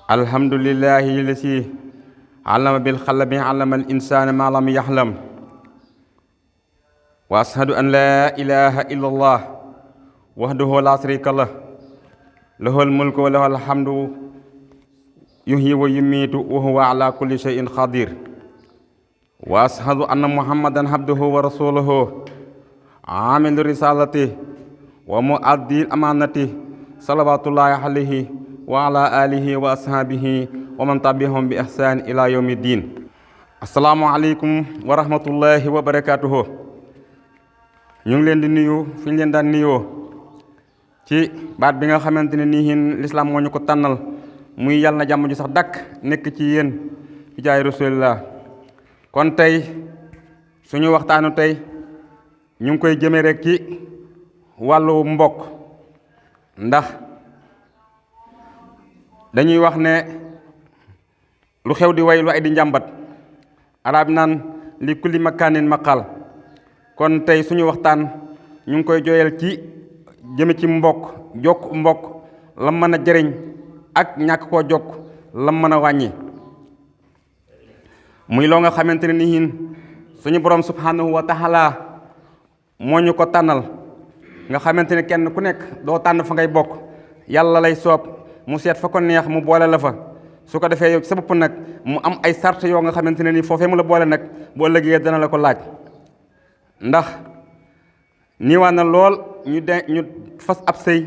alhamdulillahi lasi allama bil qalami allama al insana ma lam yahlam wa ashhadu an la ilaha illallah wahdahu la sharika lah lahul mulku wa lahul hamdu yuhyi wa yumiitu wa huwa ala kulli shay'in qadir wa ashhadu anna muhammadan abduhu wa rasuluhu amilu risalati wa muaddi amanati salawatullahi alayhi wa ala alihi wa ashabihi wa man tabi'ahum bi ihsan ila yawmiddin. Assalamu alaikum wa rahmatullahi wa barakatuhu. ñu ngi leen di nuyu fi ñu leen daan nuyoo ci baat bi nga xamante ne nii lislaam moo ñu ko tànnal muy yàlla na jàmm ju sax dakk nekk ci yéen ci jaay rasulillah. kon tey suñu waxtaanu tey ñu ngi koy jëmee rek ci wàllu mbokk, ndax dañuy wax ne lu xew di way lu ay di njàmbat, arab naan li kulli makaanin maqal. kon tey suñu waxtaan ñu ngi koy jooyal ci jëme ci mbokk, jokk mbokk lam mën a jëriñ ak ñàkk koo jokk lam mën a wàññi. muy loo nga xamante ne nii suñu borom subhanahu wa taala moo ñu ko tànnal, nga xamante ne kenn ku nekk doo tànn fa ngay bokk, yàlla lay soob mu seet fa ko neex mu boole la fa. su ko defee yow sa bopp nag mu am ay sart yoo nga xamante ne nii foofee mu la boole nag boo ëllëgee dana la ko laaj. ndax niiwaan na lool ñu fas ab sëy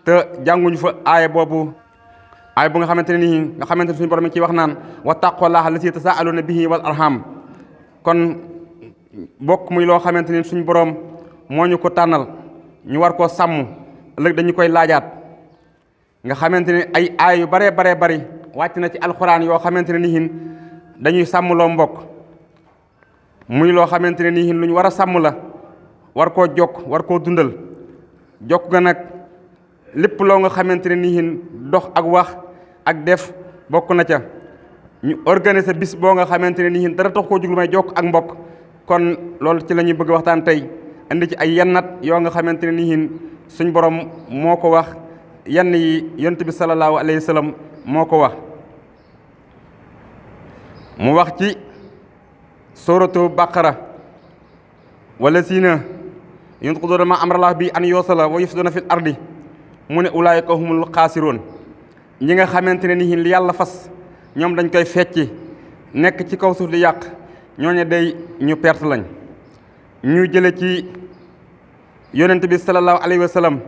te jànguñu fa aaya boobu, aaya bu nga xamante ne nii nga xamante ne suñu borom ci wax naan wattaqullaaha lazii tasaaluuna bihi wal arham. kon bokk muy loo xamante ni suñu borom moo ñu ko tànnal ñu war koo sàmm, ëllëg dañu koy laajaat. nga xamante ne ay aay yu baree bari wàcc na ci alxuraan yoo xamante ne nii dañuy sàmm loo mbokk, muy loo xamante ne nii lu ñu war a sàmm la, war koo jokk, war koo dundal. jokk ga nag lépp loo nga xamante ne nii dox ak wax ak def bokk na ca. ñu organiser bis boo nga xamante ne nii dara tax koo jug lu may jokk ak mbokk. kon loolu ci la ñuy bëgg waxtaan tey, indi ci ay yennat yoo nga xamante ne nii suñ borom moo ko wax, yenn yi yonent bi sallallahu alayhi wa sallam moo ko wax. mu wax ci suratu baqara wala siina yunquduna ma amrallah bi an yoosala wa yufsiduna fil ardi mu ne ulaayika humul xaasiroon. ñi nga xamante ne nii li yàlla fas ñoom dañ koy fecci nekk ci kaw suuf di yàq, ñooñu day ñu perte lañ. ñu jële ci yonent bi sallallahu alayhi wa sallam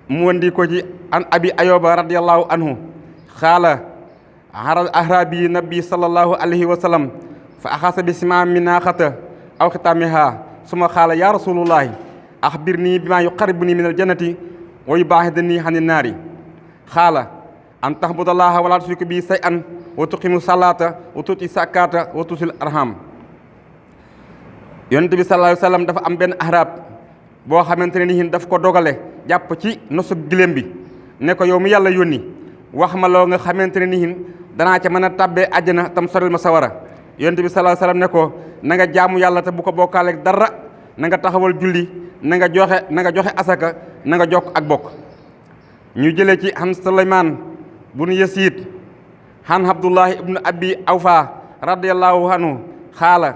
mu wandi ko ci an abi ayoba radiyallahu anhu xaala ahrabi nabi sallallahu alayhi wa sallam fa axasa bi sima mi naaxata aw xitamiha suma xaala ya rasulullahi axbirni bima yuqarribuni min aljannati wa yubaahidani ani naari xaala an tahbudallaha wala tushriku bi shay'an wa tuqimu salata wa tuti sakata wa tusil arham. yonent bi sallallahu alayhi wa sallam dafa am benn ahrab boo xamante ne nii daf ko dogale jàpp ci nosu giléem bi ne ko yow mi yàlla yónni wax ma loo nga xamante ne nii danaa ca mën a tàbbee àjjana tam soril ma sawara. yonent bi sallallahu alayhi wa sallam ne ko na nga jaamu yàlla te bu ko bokkaaleeg dara, na nga taxawal julli, na nga joxe asaka, na nga jokk ak bokk. ñu jëlee ci han Suleymaan bun Yasiid han Abdullahi ibnu Abi Awfa radiyallahu anhu xaala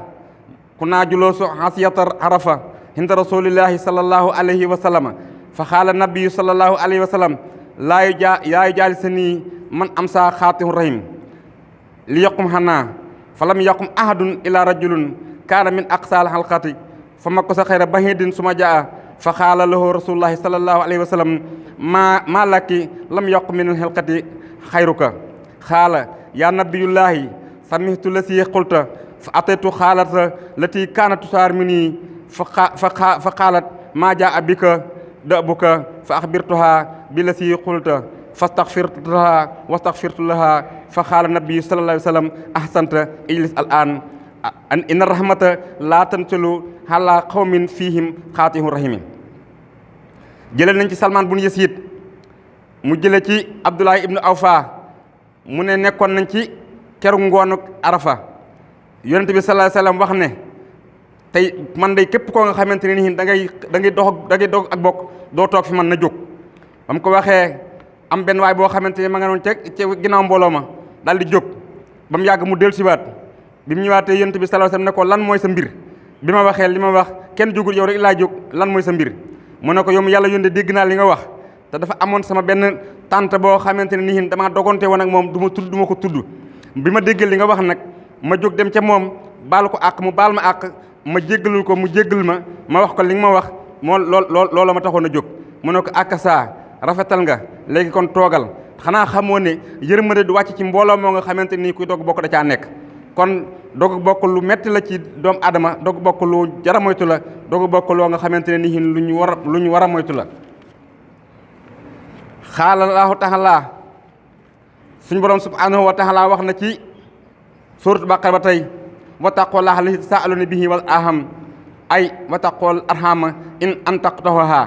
kunaa juloosu asiyatar arafa hinda rasulillahi sallallahu alayhi wa sallam fa xaala nabiyu sallallahu alayhi wa sallam laa yujaalisanii man amsa xaatihu rahim li yaqum xanaa fa lam yaqum ahadun ila rajulun kaana min aqsaal xalqati fa makosa xayra bahidin suma jaa fa xaala lahu rasulullahi sallallahu alayhi wa sallam maa laki lam yaqum min xalqati xayruka xaala yaa nabiyullahi samihtu la si qulta fa ataytu xaalata lati kaanat tusaar mi nii fa xaalat maa jaa bika da'buka fa axbirtuha bi la si qulta fastaxfirtuha wastaxfirtu laha fa xaala nabiyu sallallahu alayhi wa sallam ahsanta ijlis al an inna rahmata laa tanzilu ala qawmin fihim xaatihu rahimin. jëlee nañ ci Salmaan bun Yasiid mu jële ci Abdullahi ibnu Awfa mu ne nekkoon nañ ci keru ngoonu Arafa. yonent bi sallallahu alayhi wa sallam wax ne tey man day képp koo nga xamante ne nii da ngay dox ak bokk doo toog fi man na jóg. ba mu ko waxee am benn waay boo xamante ne ma nga noon ca ginnaaw mbooloo ma daal di jóg ba mu yàgg mu dellusiwaat bi mu ñëwaatee yonent bi sallallahu alayhi wasallam ne ko lan mooy sa mbir bi ma waxee li ma wax kenn jógul yow rek laa jóg lan mooy sa mbir mu ne ko yow yàlla yónnee dégg naa li nga wax te dafa amoon sama benn tante boo xamante ne nii damaa dogonte woon ak moom du ma ko tudd bi ma déggee li nga wax nag ma jóg dem ca moom baal ko àq mu baal ma àq ma jéggalul ko mu jéggal ma wax ko li nga ma wax moo loolu ma taxoon a jóg mu ne ko ak saa rafetal nga léegi kon toogal xanaa xamoo ne yërmande du wàcc ci mbooloo moo nga xamante nii kuy doog bokk da caa nekk kon doog bokk lu metti la ci doomu aadama doog bokk lu jara moytu la doog bokk loo nga xamante ne nii lu ñu war a moytu la xaala Allahu taala suñu borom subhanahu wa taala wax na ci suuratu Baqara ba tey wattaqullaaha allazii tasaaluuna bihi wal arham ay wattaqul arhama in antaqtahuha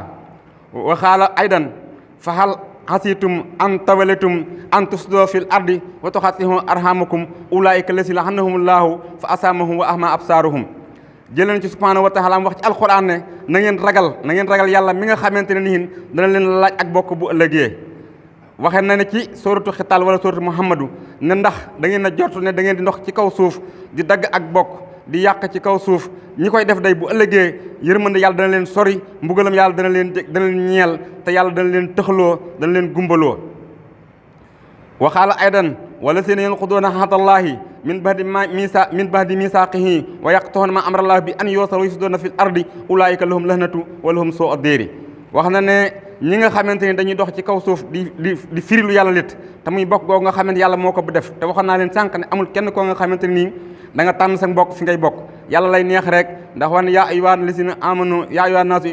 wa xaala aydan fa hal xasiitum an tawallaytum an tufsiduu fil ardi wa tuqatti'uu arhamakum ulaa'ika allaziina la'anahumullaahu fa asaamahum wa ahmaa absaaruhum jëleen ci subhaanahu wa taala wax ci alquran ne na ngeen ragal yàlla mi nga xamante ne nii dana leen laaj ak bokk bu ëllëgee waxee na ne ci sóoratu Xitaal wala sóoratu Muhammadu ne ndax da ngeen a jot ne da ngeen di ndox ci kaw suuf di dagg ak bokk di yàq ci kaw suuf ñi koy def day bu ëllëgee yërmande yàlla dana leen sori mbugalam yàlla dana leen ñeel te yàlla dana leen tëxloo dana leen gumbaloo waxaala aydan wala seen yanquduuna ahdallaahi min ba'di misaaqihi wa yaqta'uuna maa amara llaahu bi an yuusala wa yufsiduuna fil ardi ulaa'ika lahum lahnatu wa lahum suu'u dayri wax na ne ñi nga xamante ni dañuy dox ci kaw suuf di firi lu yàlla lit te muy bokk googu nga xamante yàlla moo ko bu def te waxoon naa leen sànq ne amul kenn koo nga xamante nii da nga tànn sa mbokk fi ngay bokk yàlla lay neex rek ndax wax ne yaa ayyuhan lazina amanu yaa ayyuhan naasu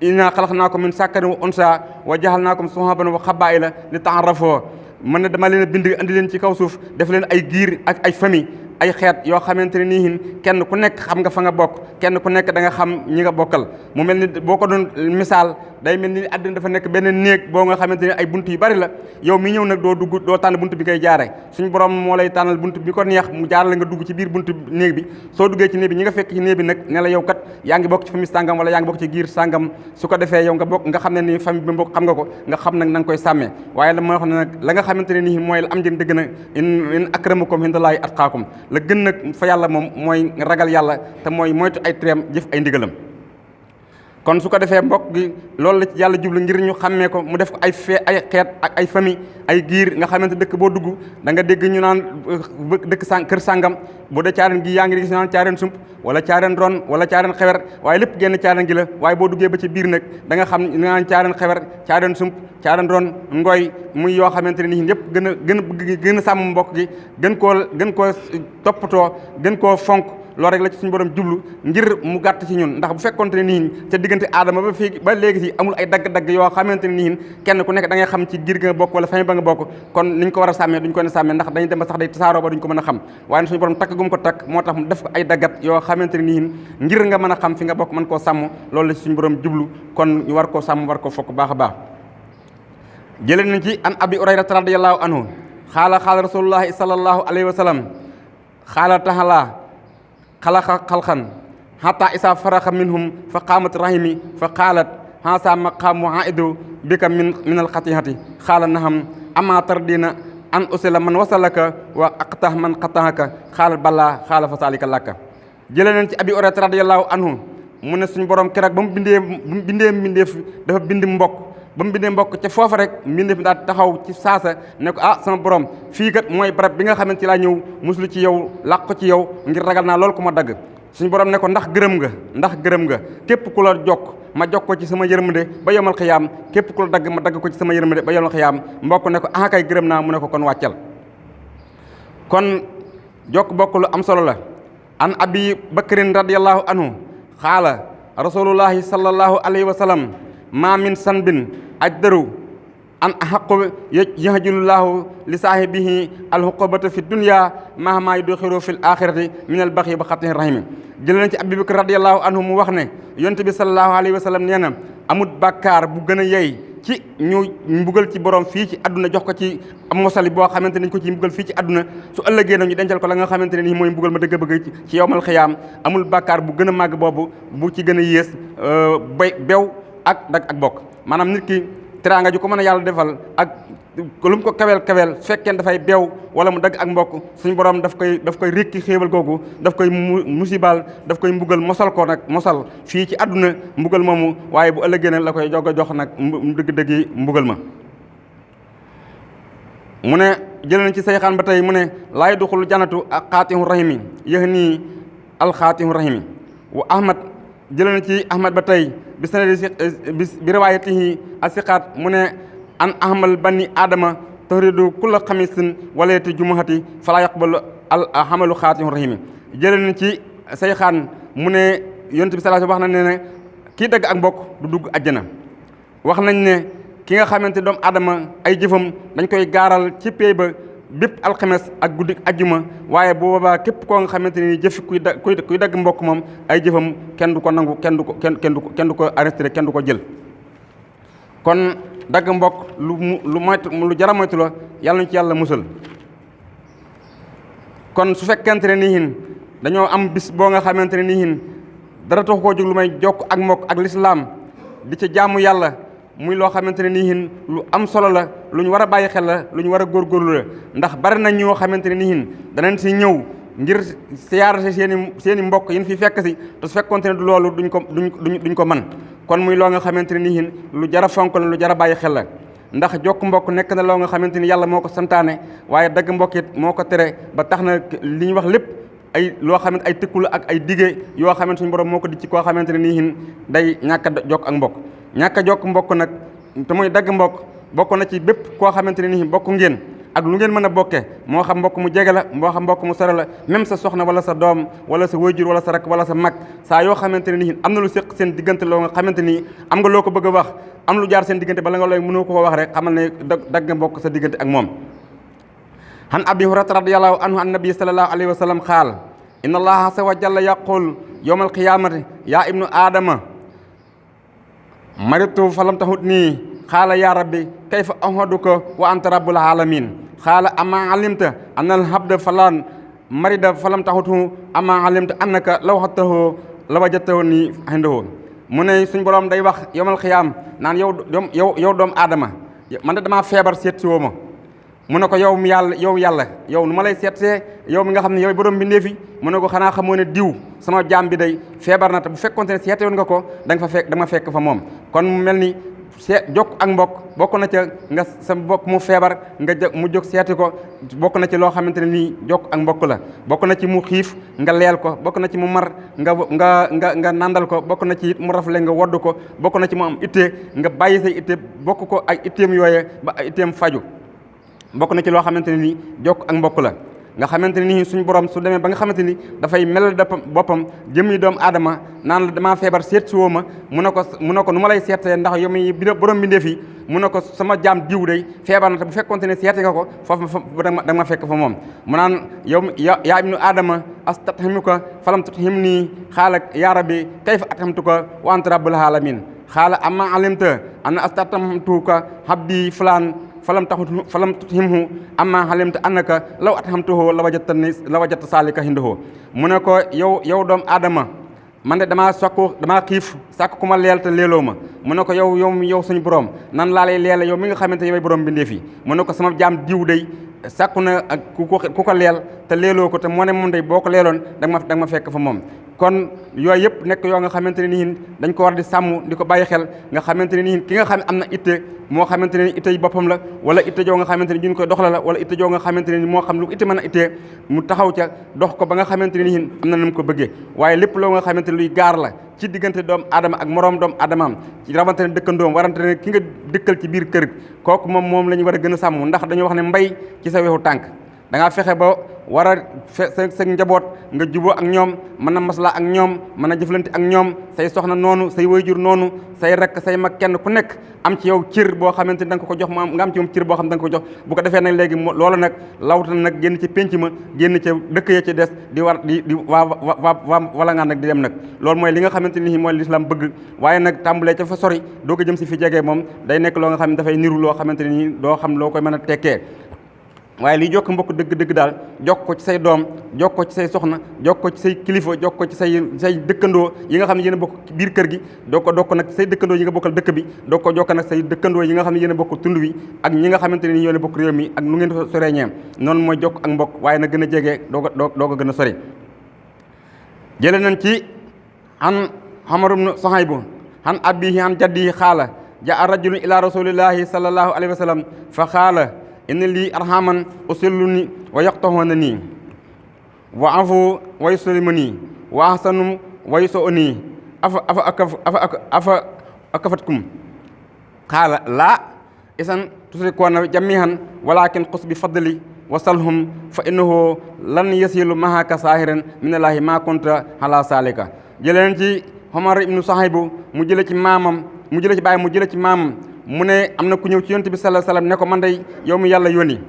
innaa xalaqnaakum min zakarin wa unsaa wa ja'alnaakum shu'uuban wa qabaa'ila li ta'aarafuu mën na dama leen a bind andi leen ci kaw suuf def leen ay giir ak ay famille ay xeet yoo xamante ne nii kenn ku nekk xam nga fa nga bokk kenn ku nekk da nga xam ñi nga bokkal mu mel ni boo ko doon misaal day mel ni àddina dafa nekk benn néeg boo nga xamante ne ay bunt yu bari la yow mi ñëw nag doo tànn bunt bi ngay jaare suñu borom moo lay tànnal bunt bi ko neex mu jaarale nga dugg ci biir bunt néeg bi soo duggee ci néeg bi ñi nga fekk ci néeg bi nag ne la yow kat yaa ngi bokk ci famille sàngam wala yaa ngi bokk ci giir sàngam su ko defee yow nga bokk nga xam ne ni famille bi mbokk xam nga ko nga xam nag na nga koy sàmmee waaye la ma wax ne nag la nga xamante ne nii mooy la am njën dëgg na in akramakum indallaahi atqaakum la gën nag fa yàlla moom mooy ragal yàlla te mooy moytu ay tereem jëf ay ndigalam kon su ko defee mbokk gi loolu la ci yàlla jublu ngir ñu xàmmee ko mu def ko ay xeet ak ay famille ay giir nga xamante dëkk boo dugg da nga dégg ñu naan kër sàngam bu dee caareen gi yaa ngi gis naan caareen sump wala caareen ron wala caareen xewer waaye lépp génn caareen gi la waaye boo duggee ba ci biir nag da nga xam ñu naan caareen xewer caareen sump caareen ron ngooy muy yoo xamante ne nii ñëpp gën a sàmm mbokk gi gën koo toppatoo gën koo fonk loolu rek la ci suñu borom jublu ngir mu gàtt ci ñun ndax bu fekkonte ne nii ca diggante aadama ba léegi si amul ay dagg-dagg yoo xamante ne nii kenn ku nekk da ngay xam ci giir nga bokk wala famille ba nga bokk kon niñ ko war a sàmmee duñ ko ne sàmmee ndax dañu dem ba sax day tasaaroo ba duñ ko mën a xam waaye suñu borom takk gum ko takk moo tax mu def ko ay daggat yoo xamante ne nii ngir nga mën a xam fi nga bokk mën koo sàmm loolu la ci suñu borom jublu kon ñu war koo sàmm war koo fokk baax a baax jëlee nañ ci an abi hurayrata radiyallahu anhu xaala rasulullahi sallallahu alayhi wa sallam xaala taala xalaqa xalqan hatta isa faraxa minhum fa qaamat rahimi fa qaalat haasa maqaamu aidu bika min alxatihati xaala naham ama tardina an usila man wasalaka wa aqtah man qatahaka xaala bala xaala fa salika lakka jëlee nañ ci abi hurayrata radiyallahu anhu mu ne suñu borom keroog ba mu bindee mbindeef dafa bind mbokk ba mu bindee mbokk ca foofa rek mbindeef daal taxaw ci saasa ne ko sama borom fii kat mooy barab bi nga xamante ci laa ñëw muslu ci yow làq ko ci yow ngir ragal naa loolu ku ma dagg suñu borom ne ko ndax gërëm nga képp ku la jokk ma jokk ko ci sama yërmande ba yomal xiyaam képp ku la dagg ma dagg ko ci sama yërmande ba yomal xiyaam mbokk ne ko kay gërëm naa mu ne ko kon wàccal kon jokk bokk lu am solo la an abi bakrin radiyallahu anhu xaala rasulullahi sallallahu alayhi wa sallam ma min sanbin ajdaru an ahaqu yahjulullahu li saahibihi alhuqubata fi dunya mahma yudxiru fi l axirati min al baxi ba xatihi rahimi jëlee na ci Abu Bakr radiyallahu anhu mu wax ne yonent bi sallallahu alayhi wa sallam nee na amut bàkkaar bu gën a yey ci ñu mbugal ci borom fii ci àdduna jox ko ci mosali boo xamante ne ñu ko ci mbugal fii ci àdduna su ëllëgee nag ñu dencal ko la nga xamante ne nii mooy mbugal ma dëgg bëgg ci yowmal xiyaam amul bàkkaar bu gën a màgg boobu bu ci gën a yées bew ak bokk maanaam nit ki teraanga ju ko mën a yàlla defal ak lu mu ko kawel su fekkee dafay beew wala mu dagg ak mbokk suñu borom daf koy rékki xéewal googu daf koy musibal daf koy mbugal mosal ko nag mosal fii ci àdduna mbugal moomu waaye bu ëllëgee nag la koy jog a jox nag dëgg-dëggi mbugal ma mu ne jëlee na ci sayxaan ba tey mu ne laay duxul janatu ak xaatihu rahimi yéex nii alxaatihu rahimi wa ahmad jëlee na ci ahmad ba tey bi sanadi bi riwaayatihi asiqaat mu ne an ahmal bani adama tahridu kulla xamisin waleeti jumuhati fala yaqbalu al hamalu xaatihu rahimi jëlee na ci sayxaan mu ne yonent bi sallallahu wax na ne kii dagg ak mbokk du dugg àjjana wax nañ ne ki nga xamante doomu aadama ay jëfam dañ koy gaaral ci pay ba bépp alxames ak guddi ajjuma waaye bu boobaa képp koo nga xamante ni jëf kuy dagg mbokk moom ay jëfam kenn du ko nangu kenn du ko arrêté kenn du ko jël kon dagg mbokk lu jara moytu la yàlla nañu ci yàlla musal kon su fekkente ne nii hin dañoo am bis boo nga xamante ne nii hin dara tax koo jóg lu may jokk ak mbokk ak lislaam di ci jaamu yàlla muy loo xamante ne nii hin lu am solo la lu ñu war a bàyyi xel la lu ñu war a góorgóorlu la ndax bari na ñoo xamante ne nii hin danañ si ñëw ngir siyaar seen i mbokk yi ñu fi fekk si te su fekkoonte ne du loolu duñ ko man kon muy loo nga xamante ne nii hin lu jar a fonk la lu jar a bàyyi xel la ndax jokk mbokk nekk na loo nga xamante ni yàlla moo ko santaane waaye dagg mbokk it moo ko tere ba tax na li ñu wax lépp ay loo xamante ay tëkku la ak ay dige yoo xamante suñu borom moo ko di ci koo xamante ne nii hin day ñàkk a jokk ak mbokk ñàkk a jokk mbokk nag te muy dagg mbokk bokk na ci bépp koo xamante ne nii bokk ngeen ak lu ngeen mën a bokkee moo xam mbokk mu jege la moo xam mbokk mu sore la même sa soxna wala sa doom wala sa wayjur wala sa rak wala sa mag saa yoo xamante ne nii am na lu séq seen diggante loo nga xamante ni am nga loo ko bëgg a wax am lu jaar seen diggante bala nga looy mënoo ko wax rek xamal ne dagg nga mbokk sa diggante ak moom han abi hurayrata radiyallahu anhu an nabi sallallahu alayhi wa sallam qaal inna allaha azza wa jalla yaqul yawmal qiyamati ya ibnu adama maritu falam tahut nii xaala ya rabbi kayfa ahaduka wa anta rabbul alamin xaala ama alimta anna al habda falan marida falam tahutu ama alimta annaka law hattahu la wajadtahu nii indahu mu ne suñ borom day wax yawmal qiyaam naan yow doomu aadama man de damaa feebar seet si woo ma mu ne ko yow yàlla yow nu ma lay seetsee yow mi nga xam ne yow borom bindee fi mu ne ko xanaa xamoo ne diw sama jaam bi day feebar na te bu fekkoonte ne seete woon nga ko da nga fekk fa moom kon mu mel ni jokk ak mbokk bokk na ca nga sa mbokk mu feebar mu jóg seeti ko bokk na ci loo xamante ne nii jokk ak mbokk la bokk na ci mu xiif nga leel ko bokk na ci mu mar nga nandal ko bokk na ci it mu rafle nga wodd ko bokk na ci mu am ittee nga bàyyi say ittee bokk ko ak itteem yooye ba ay itteem faju bokk na ci loo xamante ne nii jokk ak mbokk la nga xamante ne nii suñu borom su demee ba nga xamante ni dafay melal boppam jëmmi doomu aadama naan la damaa feebar seet si woo ma mu ne ko nu ma lay seetee ndax yow mi borom bindee fi mu ne ko sama jaam diw day feebar na te bu fekkonte ne seete nga ko foofu da ma fekk fa moom mu naan yow yaa ibnu aadama astathimuka falam tuthimnii xaala yaa rabbi kayfa athamtuka wa anta rabbul alamin xaala amma alimta anna astathamtuka habdi fulaan falam tuthimhu amma halimta annaka law athamtuhu la wajadta salika hindahu mu ne ko yow doomu aadama man de damaa xiif sàkk ku ma leel te leeloo ma mu ne ko yow suñu borom nan laa lay leela yow mi nga xamante yow borom bindee fi mu ne ko sama jaam diw day sàkku na ak ku ko leel te leeloo ko te moo ne moom day boo ko leeloon da nga ma fekk fa moom kon yooyu yëpp nekk yoo nga xamante ne nii dañ ko war di sàmm di ko bàyyi xel nga xamante ne nii ki nga xam ne am na itte moo xamante ne itte yi boppam la wala itte joo nga xamante ne ñu koy doxala la wala itte joo nga xamante ne moo xam lu itte mën a ittee mu taxaw ca dox ko ba nga xamante ne nii am na nu mu ko bëggee waaye lépp loo nga xamante ne luy gaar la ci diggante doomu aadama ak moroom doomu aadamaam ci rawante ne dëkkandoom warante ne ki nga dëkkal ci biir kër kooku moom la ñu war a gën a sàmm ndax dañoo wax ne mbay ci sa weexu tànk da ngaa fexe ba war a sa njaboot nga juboo ak ñoom mën a maslaa ak ñoom mën a jëflante ak ñoom say soxna noonu say wayjur noonu say rakk say mag kenn ku nekk am ci yow cër boo xamante ni da nga ko jox nga am ci moom cër boo xam ne da nga ko jox bu ko defee nag léegi loolu nag lawta nag génn ci pénc ma génn ca dëkk ya ci des di wala ngaan nag di dem nag loolu mooy li nga xamante ni mooy lislaam bëgg waaye nag tàmbalee ca fa sori doo ko jëm si fi jegee moom day nekk loo nga xam ne dafay niru loo xamante ni doo xam loo koy mën a tekkee waaye liy jokk mbokk dëgg-dëgg daal jokk ko ci say doom jokk ko ci say soxna jokk ko ci say kilifa jokk ko ci say dëkkandoo yi nga xam ne yéen a bokk ci biir kër gi doo ko nag say dëkkandoo yi nga bokkal dëkk bi doo ko jokk nag say dëkkandoo yi nga xam ne yéen a bokk tund wi ak ñi nga xamante ne ni yéen a bokk réew mi ak nu ngeen soree ñeem noonu mooy jokk ak mbokk waaye na gën a jege doo ko gën a sori jële nañ ci an Umar ibn Suhayb an abihi an jaddihi xaala jaa rajulun ila rasulillahi sallallahu alayhi wa sallam fa xaala inna lii arhaman usilluni wa yaqtahuna nii wa afu wa yusallimuni wa ahsanum wa yusooni afa akafatkum xaala laa isan tusrikoona jamihan walakin xus bi fadli wa salhum fa innahu lan yasilu mahaka saahiran minallahi ma kunta ala salika jëleen ci Umar ibnu Suhayb mu jële ci maamam mu jële ci baay mu jële ci maamam mu ne am na ku ñëw ci yonent bi sallallahu alayhi wasallam ne ko man day yow mi yàlla yónni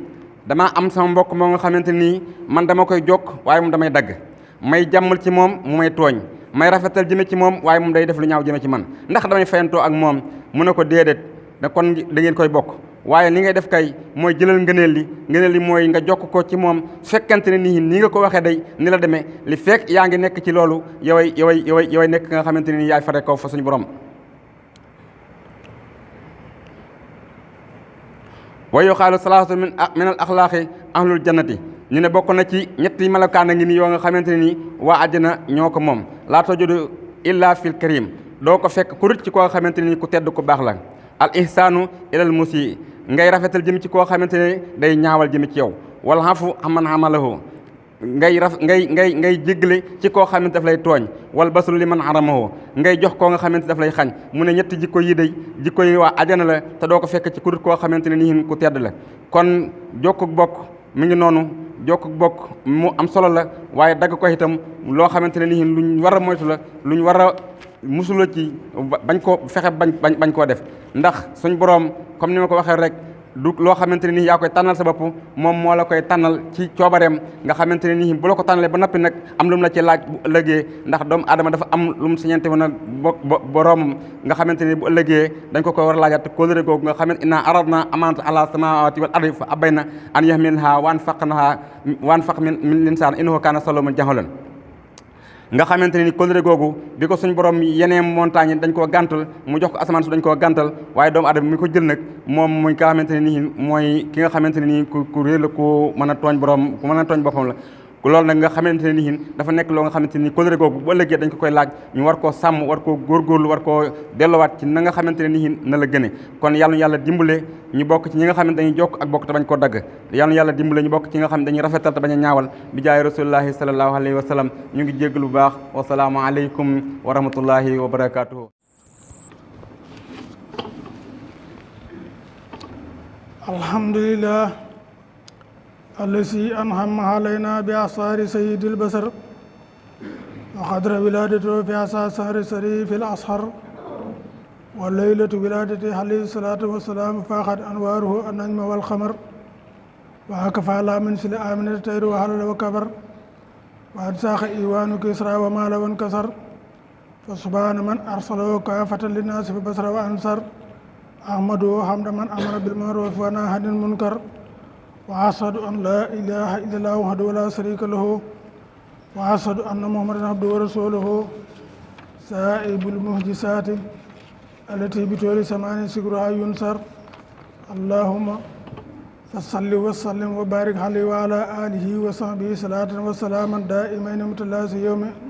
damaa am sama mbokk moo nga xamante nii man dama koy jokk waaye moom damay dagg may jàmmal ci moom mu may tooñ may rafetal jëme ci moom waaye moom day def lu ñaaw jëme ci man ndax damay fayantoo ak moom mu ne ko déedéet da kon da ngeen koy bokk waaye li ngay def kay mooy jëlal ngëneel li mooy nga jokk ko ci moom fekkante ne nii nga ko waxee day ni la demee li fekk yaa ngi nekk ci loolu yoway nekk nga xamante ne nii yaay fare kaw fa suñu borom wa yuqaalu salaatu min al axlaaqi ahlul jannati ñu ne bokk na ci ñetti melokaan a ngi nii yoo nga xamante ne nii waa àjjana ñoo ko moom laa tajudu illa fil karim doo ko fekk ku rut ci koo xamante ne nii ku tedd ku baax la al ihsaanu ilal musi ngay rafetal jëm ci koo xamante ne day ñaawal jëm ci yow wal hafu amman hamalahu ngay jéggale ci koo xamante daf lay tooñ wal baslu liman haramahu ngay jox koo nga xamante daf lay xañ mu ne ñetti jikko yi day jikko yi waa ajana la te doo ko fekk ci ku dul koo xamante ne nii ku tedd la kon jokk bokk mi ngi noonu jokk bokk mu am solo la waaye dagg ko itam loo xamante ne nii luñ war a moytu la luñ war a musula ci bañ ko fexe bañ koo def ndax suñ boroom comme ni ma ko waxee rek du loo xamante ne nii yaa koy tànnal sa bopp moom moo la koy tànnal ci coobareem nga xamante ne nii bu la ko tànnalee ba noppi nag am lu mu la ci laaj bu ëllëgee ndax doomu aadama dafa am lu mu siñante woon nag boroomam nga xamante ne bu ëllëgee dañ ko koy war a laajaat kóllëre googu nga xamante inna aradna amaanata ala samawati wal ardi fa abayna an yahmilnaha wa anfaq min linsaan innahu kaana zaluuman jahuulan nga xamante ne ni kóllëre googu bi ko suñ borom yeneen montagne dañ koo gàntal mu jox ko asamaan su dañ koo gàntal waaye doomu aadama mi ko jël nag moom muy nga xamante ne nii mooy ki nga xamante ne nii ku réer la ku mën a tooñ borom ku mën a tooñ boppam la loolu nag nga xamante ne nii dafa nekk loo nga xamante ni kóllëre googu bu ëllëgee dañ ko koy laaj ñu war koo sàmm war koo góorgóorlu war koo delluwaat ci na nga xamante ne nii na la gëne kon yàlla yàlla dimbale ñu bokk ci ñi nga xam ne dañuy jokk ak bokk te bañ koo dagg yàlla dimbale ñu bokk ci nga xam ne dañuy rafetal te bañ a ñaawal bi jaay rasulullahi sallallahu alayhi wa sallam ñu ngi jégg lu baax wasalaamu aleykum wa rahmatullahi wa barakatuhu alhamdulillah الذي أنعم علينا بأعصار سيد البشر وقدر ولادته في أساسار سري في الأصهر والليلة ولادته عليه الصلاة والسلام فاقت أنواره النجم والقمر وهكف على من سل آمن الطير وهلل وكبر وقد ساق إيوان كسرى ومال وانكسر فسبحان من أرسله كافة للناس في بصر وأنصر أحمده حمد من أمر بالمعروف ونهى عن المنكر وأشهد أن لا إله إلا الله وحده لا شريك له وأشهد أن محمدا عبده ورسوله سائب المعجزات التي بطول سمان سكرها ينصر اللهم فصل وسلم وبارك عليه وعلى آله وصحبه صلاة وسلاما دائمين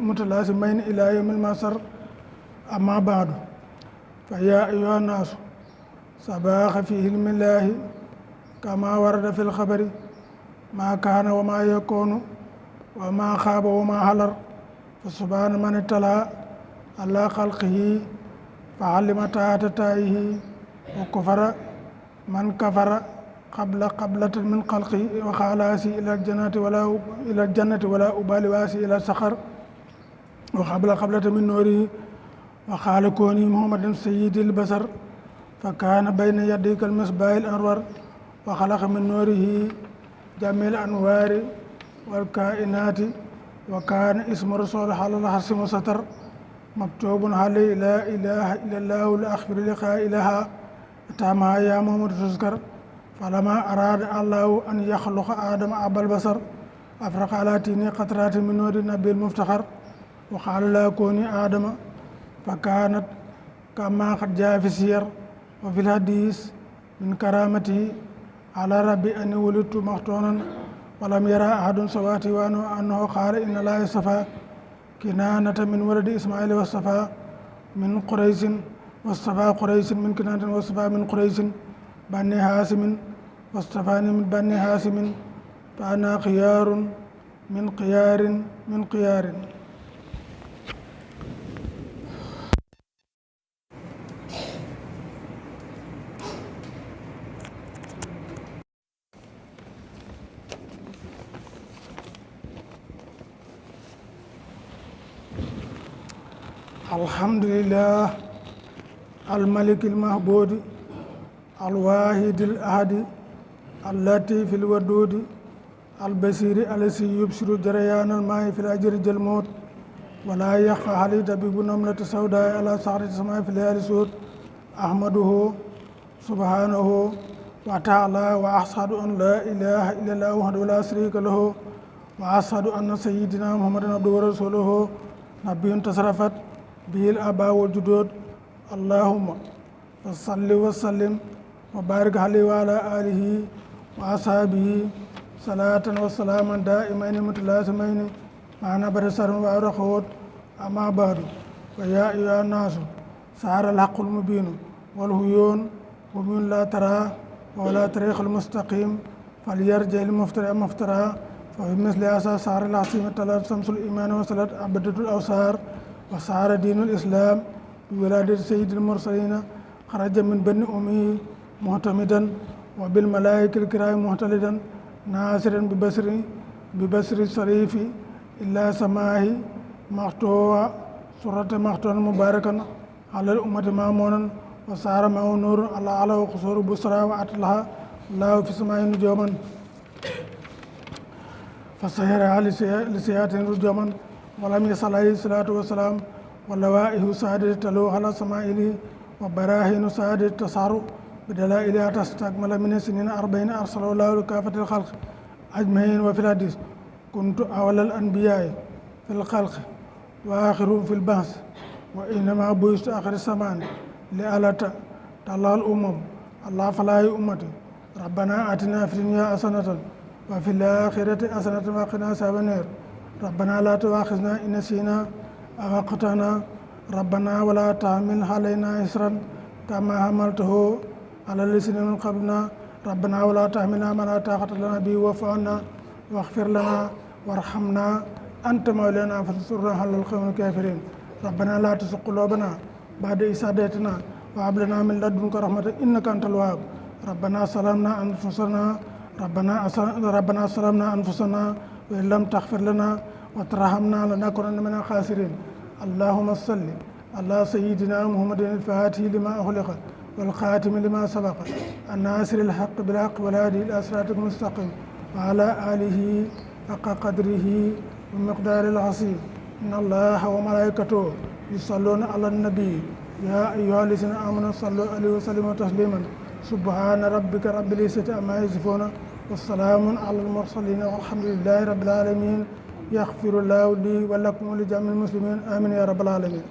متلازمين إلى يوم المعصر أما بعد فيا أيها الناس سباق في علم الله كما ورد في الخبر ما كان وما يكون وما خاب وما حلر فسبحان من اطلع على خلقه فعلم تائه وكفر من كفر قبلة من خلقه وخالاسي إلى الجنة ولا أبالي واسي إلى السخر قبلة من نوره وقال كوني محمد سيد البشر فكان بين يديك المصباح الأنور وخلق من نوره جميع الأنوار والكائنات وكان اسم رسول على الحسم وستر مكتوب عليه لا إله إلا الله الأخبر لقائلها أتاما يا محمد تذكر فلما أراد الله أن يخلق آدم أبا البصر أفرق على تيني قطرات من نور النبي المفتخر وقال لا كوني آدم فكانت كما قد جاء في السير وفي الحديث من كرامته على ربي أني ولدت مختونا ولم يرى أحد سواتي وأنه قال إن الله اصطفى كنانة من ولد إسماعيل واصطفى من قريش واصطفى قريش من كنانة واصطفى من قريش بني هاشم واصطفاني من بني هاشم فأنا خيار من خيار من خيار. الحمد لله الملك المعبود الواحد الأحد اللطيف الودود البصير الذي يبصر جريان الماء في الأجرج الموت ولا يخفى عليه دبيب نملة سوداء على صخرة السماء في الليالي السود. أحمده سبحانه وتعالى وأشهد أن لا إله إلا الله وحده لا شريك له وأشهد أن سيدنا محمدا عبده ورسوله نبي تصرفت به الآباء والجدود. اللهم صل وسلم وبارك عليه وعلى آله وأصحابه صلاة وسلاما دائمين متلازمين مع نبر سر وأرخوت. أما بعد فيا أيها الناس سعر الحق المبين والهيون ومن لا ترى ولا طريق المستقيم فليرجع المفترى مفترى ففي مثل أساس سعر العصيم تلات شمس الإيمان وصلت عبدة الأوسار وسعر دين الإسلام بولادة سيد المرسلين خرج من بني أمه معتمدا وبالملائكة الكرام محتلدا ناصرا ببصر الشريف إلا سماه مقطوع سورة مقطوع مباركا على الأمة مامونا وسار معه نور على على وقصور بصرى وأطلها الله في سماء نجوما فسيرها لسيات رجوما ولم يصل عليه الصلاة والسلام ولوائه سادة تلو على سمائه وبراهين سادة تصاروا بدلائلها تستكمل من سنين 40 أرسل الله لكافة الخلق أجمعين. وفي الحديث كنت أول الأنبياء في الخلق وآخرهم في البحث وإنما بعثت آخر الزمان لألا تلا الأمم الله فلا أمتي ربنا آتنا في الدنيا حسنة وفي الآخرة حسنة وقنا عذاب النار ربنا لا تؤاخذنا إن نسينا أو أخطأنا ربنا ولا تحمل علينا إصرا كما حملته على الذين من قبلنا ربنا ولا تحملنا ما لا طاقة لنا به واعف عنا واغفر لنا وارحمنا أنت مولانا فانصرنا على القوم الكافرين ربنا لا تزغ قلوبنا بعد إذ هديتنا وهب لنا من لدنك رحمة إنك أنت الوهاب ربنا ظلمنا أنفسنا وإن لم تغفر لنا وترحمنا لنكونن من الخاسرين. اللهم صل على سيدنا محمد الفاتح لما أغلق والخاتم لما سبق الناصر الحق بالحق والهادي إلى صراطك المستقيم وعلى آله حق قدره ومقدار العظيم. إن الله وملائكته يصلون على النبي يا أيها الذين آمنوا صلوا عليه وسلموا تسليما. سبحان ربك رب العزة عما يصفون والسلام على المرسلين والحمد لله رب العالمين. يغفر الله لي ولكم ولجميع المسلمين آمين يا رب العالمين.